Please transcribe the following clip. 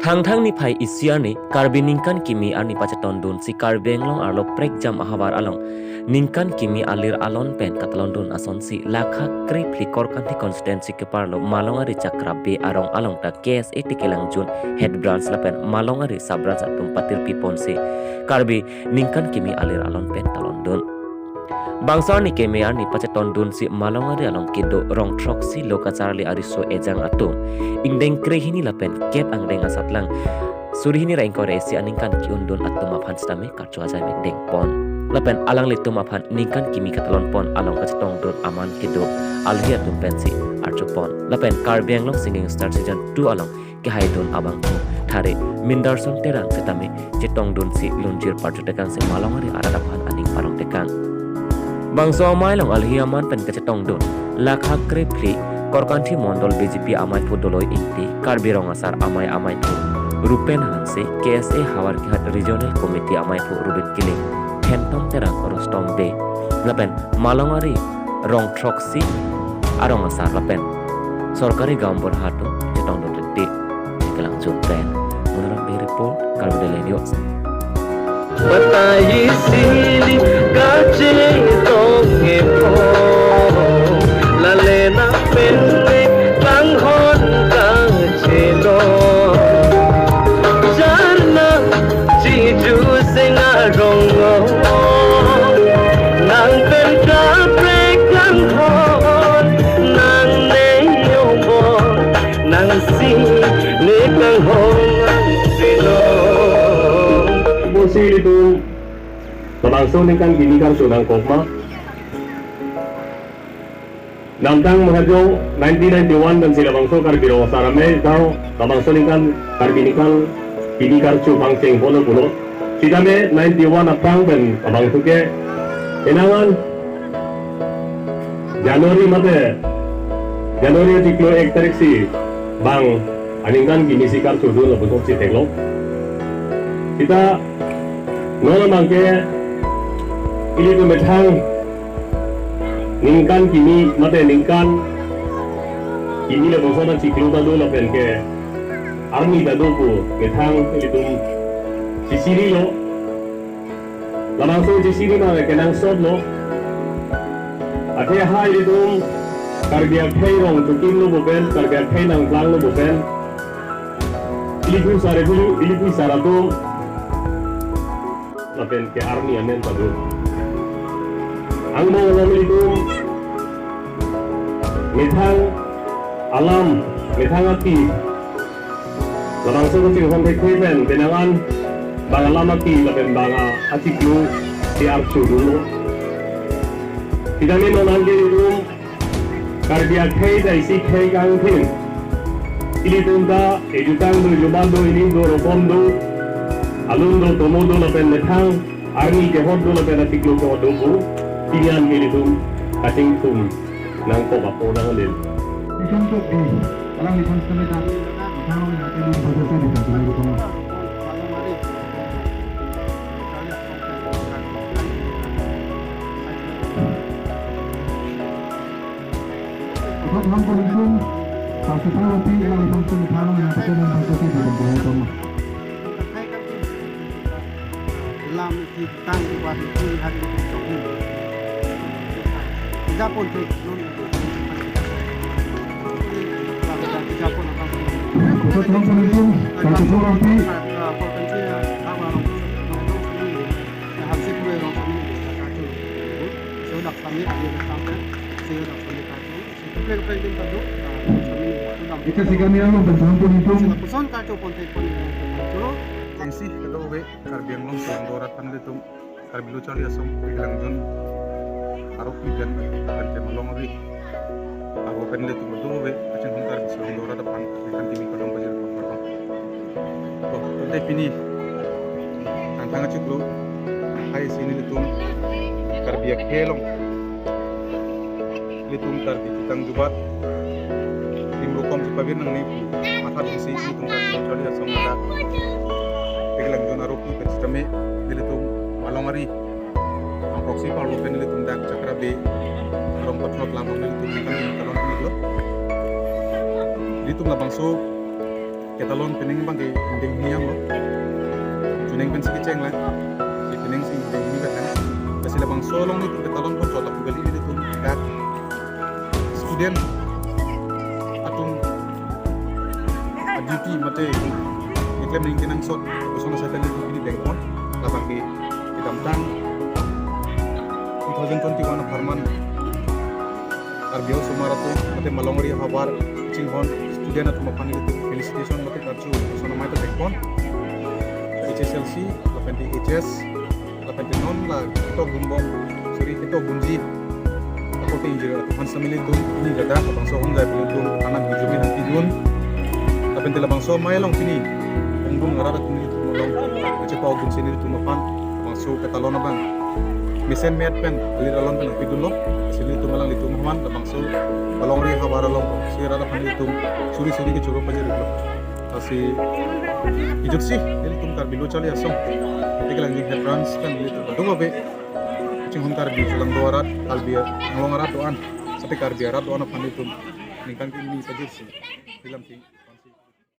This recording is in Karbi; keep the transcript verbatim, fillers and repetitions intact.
Thangthang niphai isi arni Karbi ningkan kimi arni pachetondunsi Karbi Anglong arlo prekjam ahavar along ningkan kimi alir alon pen katalondun asonsi lakha krephli Korkanthi constituency keparlo Malongari Chakra Bey arong along ta K S A T Kelangjun head branch lapen Malongari sub branch atum patirpi ponsi Karbi ningkan kimi alir alon pen talondun. Bangso arni keme arni pachetondunsi Malongari along kedo rong throksi lo kacharli ariso ejang atum ingdeng krehini lapen kep angdeng asatlang suri hini ra ingkoi ra isi aningkan ke-undun atum aphan sitame karcho ajai mekdeng pon. Lapen alanglitum aphan ningkan kimi katalon pon along kachetongdun aman kedo alohi atum pensi archo pon. Lapen Karbi Anglong Singing Star Season two along kehaidun abangphu thare Mindarson Terang sitame chetongdunsi lunjir parcho tekangsi Malongari arat aphan aning parong tekang. Bangso amei along alohi aman pen kachetongdun lakha krephli Korkanthi Mondol B J P ameiphu Doloi Ingti, Karbi Rong Asar amei ameiphu Rupen Hanse, K S A Howraghat Regional Committee ameiphu Rubin Killing, Phantom Terang, Rustom Bey, lapen Malongari rong throksi arong asar lapen sorkari gaonbura atum chetongdun rinti. Kelangjun pen Munaram Bey report, Karbi Daily News. Patai sili kachetong epo, lale nangpende kanghon kachetong. Jarna chiju seng arong o, nangpen kaprek kanghon, nangne yobor, nangsi ne kanghon silo. Pusi ilitum labangso ningkan kimi karcho nangkok ma? Namtang mahajong nineteen ninety-one pensi labangso Karbi Rong Asar amei tau labangso ningkan Karbi ningkan kimi karcho pangcheng ponlo pulo. Sitame ninety-one aphrang pen labangso ke enangan January mate January achiklo ek tarik si bang aningkan kimi si karchodun lapuson si theklong. Sita non abangke ilitum methang ningkan kimi mate ningkan kimi lapuson achiklo ta do lapen ke arni ta do pu methang ilitum chisirilo. Labangso chisiri ma kenangsotlo. Athe ha ilitum Karbi akhei rong chokimlo pu pen, Karbi akhei nangplanglo pu pen, ilitum sar ilitum, ilitum sar atum lapen ke arni amen pado. Angbong along ilitum methang alam, methang ati, labangso kachinghon thekthe pen penangan bang alam ati lapen bang a-achiklo si archodunlo. Sitame non anke ilitum Karbi akhei ta isi khei kangthin. Ilitum ta ejutang do, jubat do, inim do, rokom do, alun do, tomo do lapen methang arni kehot do lapen achiklo kehot do pu pini an ke ilitum kachingthum nangkok apor nang alil. Itum chok di, alangliphan sitame ta, tang ya ke di, di. Apot ham pon itum, pasi pun roti, alangliphan sitame tang ya ke di, di. Lam iti tang di buat iti hari iti. Japon tu, non. Japon apa? Apot ham pon itum, pasi pun roti. Hansip kue rong kami kacung. Sudah kami ada sampai, sudah kami kacung. Sudah kami kacung. Ika si kami anu pen ham pon itum. Sudah puson kacung pon tek pon kacung. Isi kedua we Karbi Anglong Songdorat kan ilitum Karbi Lo Charli Asong Kelangjun arok pidan kan ke Malongari. Ako pen ilitum kedua we kachinghon Karbi Songdorat aphan kan timi kadong pajir pon. To, ante pini Thangthang achiklo hai si nelitum Karbi akhei along ilitum Karbi ketang jubat, inim rokom si pavir nangne pu matha dunsi ilitum Karbi Lo Charli Asong mata Kelangjun aropi pen sitame ilitum Malongari angkok si parlo pen ilitum dak Chakra Bey arong pathot lam along ilitum ningkan kimi talon pon-iklo. Ilitum labangso Ketalon penang abang ke ingdeng hini anlo. Chuneng pensi kecheng lang. Si penang si ingdeng hini bang. Lasi labangso along nelitum ketalon pon chot apugel nelitum dak student atum a-duty mate iklem ning kenangsot kosonsi pen nelitum pini dengpon. Labang ke kedamtang two thousand twenty-one apharman Karbi Anglong osomar atum mate Malongri ahavar chinghon student atum aphan nelitum felicitation mate karju kosonamai ta dengpon. H S L C, lapen H S, lapen non la ketok dunbom, suri ketok dunji akorte ingjir atum aphan si nelitum pini ladak labangso ahongjai pen nelitum anam hijume nangpidun. Lapen labangso amei along pini ongdung arat atum nelitum along kachepao dunsi nelitum aphan labangso ketalon abang mesen met pen alir alon pen nangpidunlo. Si nelitum alanglitum aphan labangso Malongri ahavar along si rat aphan nelitum suri suri kechoro pajirlo. Lasi kejutsi nelitum Karbi Lo Charli Asong, Karbi Anglong Youth Branch pen nelitum kadokave chinghon Karbi chelang do arat, Karbi Anglong arat do-an, sate Karbi arat do-an aphan nelitum ningkan kimi pajirsi, nelitum